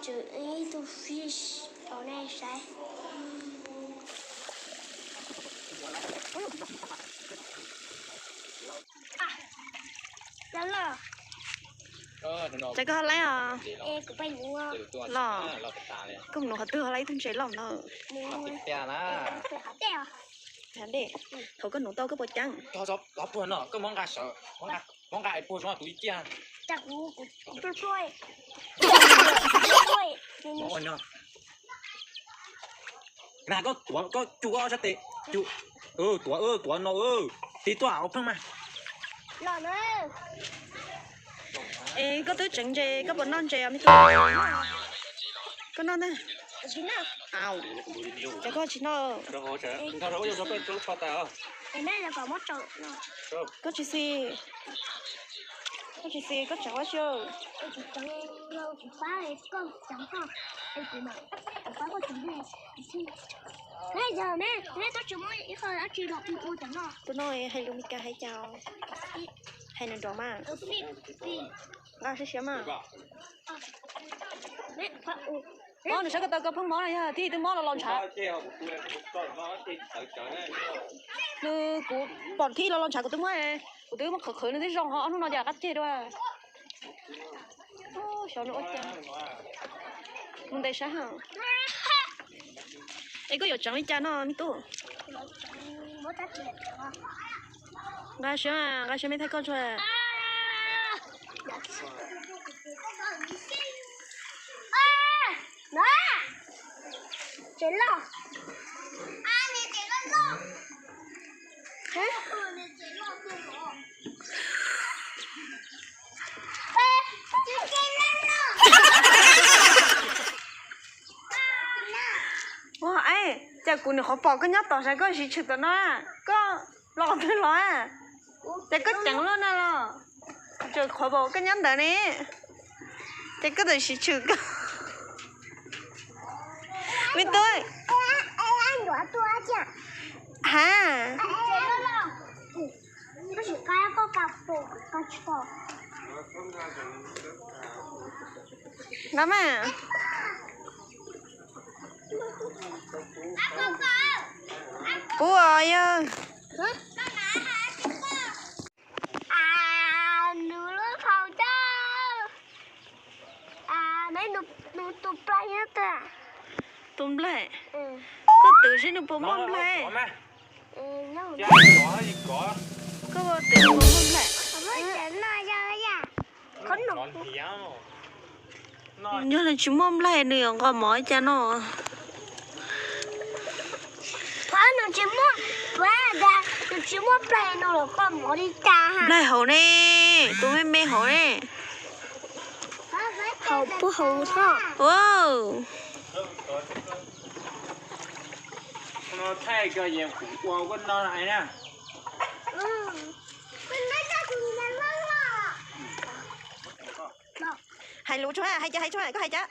Ib tug fish rau nej saib. Los. Ces koj ho laib os? Los, koj mus nuv qhov twg ho laib ib tug ntses loj ntawd? Dej, thaum koj nuv tau koj puas ceeb? Muab nqa puag zoo tus ib ciaj. Na koj tuav, koj cu koj ob sab tes, cu, tuav, tuav no, tig tuaj ua pheej mas. Es koj twb tseev ntses, koj puas noj ntses os me tub? Koj noj na. Ces koj tsis noj. Koj tsis xis, koj tsis xis, koj tseev ua si. Tus no hais lus Meskas hais cas? Hais nws nrov mas. Nqa siab siab mas. Mob, nws saib ko taw ko pheej mob no yog thiaj twb mob los los ntshav. Nws, kuv pom thiaj los los ntshav kuv twb muab, kuv twb muab qhwv qhwv nws thiaj zoo ho ob hnub no cas qab ceg dua. Xyov nws ua cas. Mus ntes saib ha. Es koj yuav tseev li cas no me tub? Nqa siab, nqa siab me thaij koj tsuag. Ua, es cas kuv nyuam qhuav pom koj nyob tom sav koj siv tshwm tom no, koj los qhov twg los? Ces koj ceev luaj na los? Tseem qhuav pom koj nyob ntawd ne. Ces koj tawm siv tshwm koj. Me tub. Ha. Nqa mas. Pub os yawg. Nws lub hau dawb. Nws tus nplaig nyob twg? Tus nplaig? Koj twv seb nws puas muaj nplaig. Koj twv puas muaj nplaig? Yog nws tsis muaj nplaig nws yuav nqos mov li cas no? Nws tsis muaj, nws tsis muaj nplaig no los koj mov li cas? Nplaig hauv ne, tus me me hauv ne. Hauv puag hauv. Wow. Hais lus tsuag, hais cas hais tsuag, koj hais cas?